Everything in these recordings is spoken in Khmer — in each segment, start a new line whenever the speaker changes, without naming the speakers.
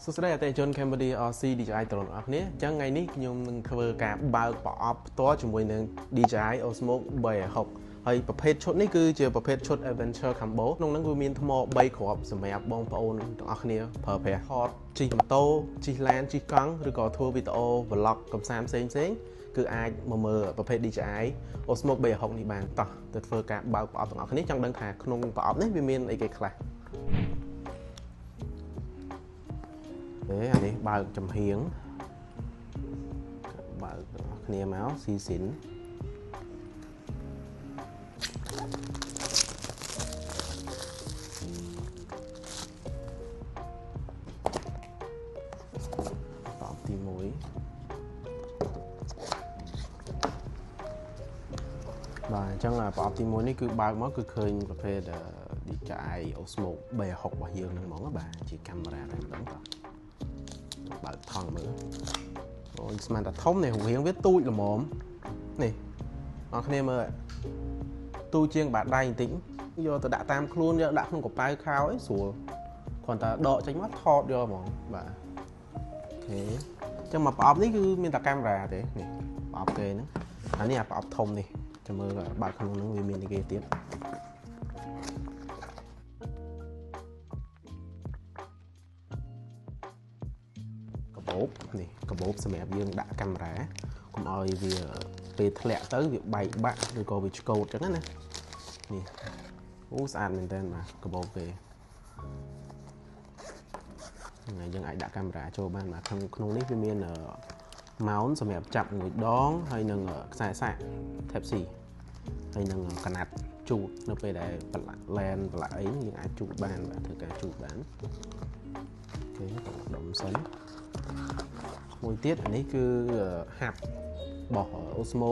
សួស្តីអតិថិជន Cambodia RC DJI ទាំងអស់គ្នាអញ្ចឹងថ្ងៃនេះខ្ញុំនឹងធ្វើការបើកប្រអប់ផ្ទាល់ជាមួយនឹង DJI Osmo 360ហើយប្រភេទឈុតនេះគឺជាប្រភេទឈុត Adventure Combo ក្នុងហ្នឹងវាមានថ្ម3គ្រាប់សម្រាប់បងប្អូនទាំងអស់គ្នាប្រើប្រាស់ថតជិះម៉ូតូជិះឡានជិះកង់ឬក៏ធ្វើវីដេអូ vlog កំសាន្តផ្សេងផ្សេងគឺអាចមកមើលប្រភេទ DJI Osmo 360នេះបានតោះទៅធ្វើការបើកប្រអប់ទាំងអស់គ្នាចង់ដឹងថាក្នុងប្រអប់នេះវាមានអីគេខ្លះទេអានេះបើកចំហៀងបើកទាំងអស់គ្នាមកស៊ីស៊ីនប្រអប់ទី1បាទអញ្ចឹងប្រអប់ទី1នេះគឺបើកមកគឺឃើញប្រភេទ DJI Osmo 360របស់យើងហ្នឹងហ្មងបាទជាកាមេរ៉ាតែម្ដងបាទបើកថង់មើលអូយស្មានតែធំនេះរាងវាទូចល្មមនេះអ្នកគ្នាមើលទូចជាងបាតដៃបន្តិចយកទៅដាក់តាមខ្លួនយកដាក់ក្នុងកប៉ៅខោអីស្រួលគ្រាន់តែដកចេញមកថតយកហ្មងបាទអូខេអញ្ចឹងមកប្រអប់នេះគឺមានតែកាមេរ៉ាទេនេះប្រអប់គេហ្នឹងអានេះអាប្រអប់ធំនេះចាំមើលបើកក្នុងហ្នឹងវាមានអីគេទៀតនេះកាបូបសម្រាប់យើងដាក់កាមេរ៉ាកុំឲ្យវាពេលធ្លាក់ទៅវាបែកបាក់ឬក៏វាឆ្កូតចឹងណានេះអូស្អាតមែនតើបាទកាបូបគេថ្ងៃយើងអាចដាក់កាមេរ៉ាចូលបានបាទក្នុងនេះវាមាន mount សម្រាប់ចាប់មួយដងហើយនឹងខ្សែសាក Type C ហើយនឹងកណាត់ជូតនៅពេលដែលប្រឡាក់ lens ប្រឡាក់អីយើងអាចជូតបានបាទធ្វើការជូតបានអូខេដុំសិនមួយទៀតអានេះគឺហាប់របស់ Osmo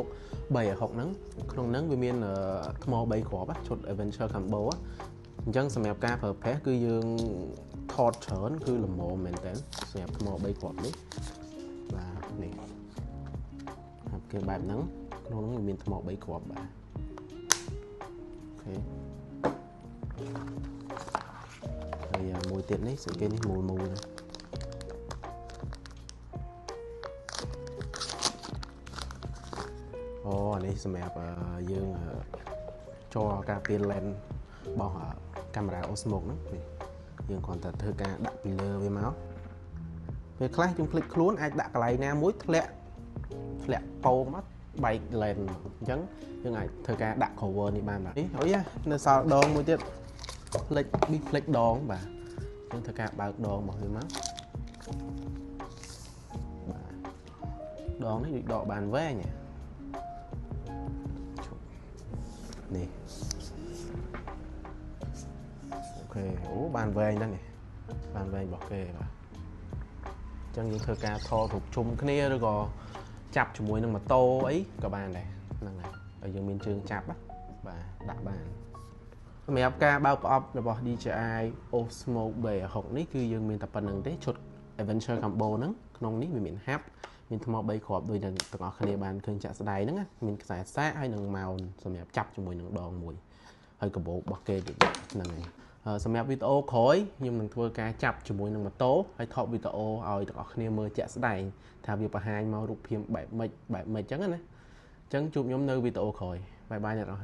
360ហ្នឹងក្នុងហ្នឹងវាមានថ្ម3គ្រាប់ឈុត Adventure Combo អញ្ចឹងសម្រាប់ការប្រើប្រាស់គឺយើងថតច្រើនគឺល្មមមែនតើសម្រាប់ថ្ម3គ្រាប់នេះបាទនេះហាប់គេបែបហ្នឹងក្នុងហ្នឹងវាមានថ្ម3គ្រាប់បាទអូខេហើយមួយទៀតនេះស្អីគេនេះមូលមូលនេះអូអានេះសម្រាប់យើងចូលការពារ lens របស់កាមេរ៉ា Osmo ហ្នឹងនេះយើងគ្រាន់តែធ្វើការដាក់ពីលើវាមកពេលខ្លះយើងភ្លេចខ្លួនអាចដាក់កន្លែងណាមួយធ្លាក់ពោងមកបែក lens អញ្ចឹងយើងអាចធ្វើការដាក់ cover នេះបានបាទនេះអុយនៅសល់ដងមួយទៀតភ្លេចប៊ីភ្លេចដងបាទយើងធ្វើការបើកដងរបស់វាមកបាទដងនេះដូចដកបានវែងនេះអូខេអូបានវែងដែរនេះបានវែងរបស់គេបាទអញ្ចឹងយើងធ្វើការថតរូបជុំគ្នាឬក៏ចាប់ជាមួយនឹងម៉ូតូអីក៏បានដែរហ្នឹងហើយហើយយើងមានជើងចាប់បាទដាក់បានសម្រាប់ការបើកប្រអប់របស់ DJI Osmo 360នេះគឺយើងមានតែប៉ុណ្្នឹងទេឈុត Adventure Combo ហ្នឹងក្នុងនេះវាមានហាប់មានថ្ម3គ្រាប់ដូចទាំងអស់គ្នាបានឃើញចាក់ស្ដែងហ្នឹងមានខ្សែសាកហើយនឹង mount សម្រាប់ចាប់ជាមួយនឹងដងមួយហើយកាបូបរបស់គេទៀតហ្នឹងហើយសម្រាប់វីដេអូក្រោយខ្ញុំនឹងធ្វើការចាប់ជាមួយនឹងម៉ូតូហើយថតវីដេអូឲ្យទាំងអស់គ្នាមើលជាក់ស្ដែងថាវាបង្ហាញមករូបភាពបែបម៉េចបែបម៉េចអញ្ចឹងណាអញ្ចឹងជួបខ្ញុំនៅវីដេអូក្រោយបាយបាយអ្នកនរ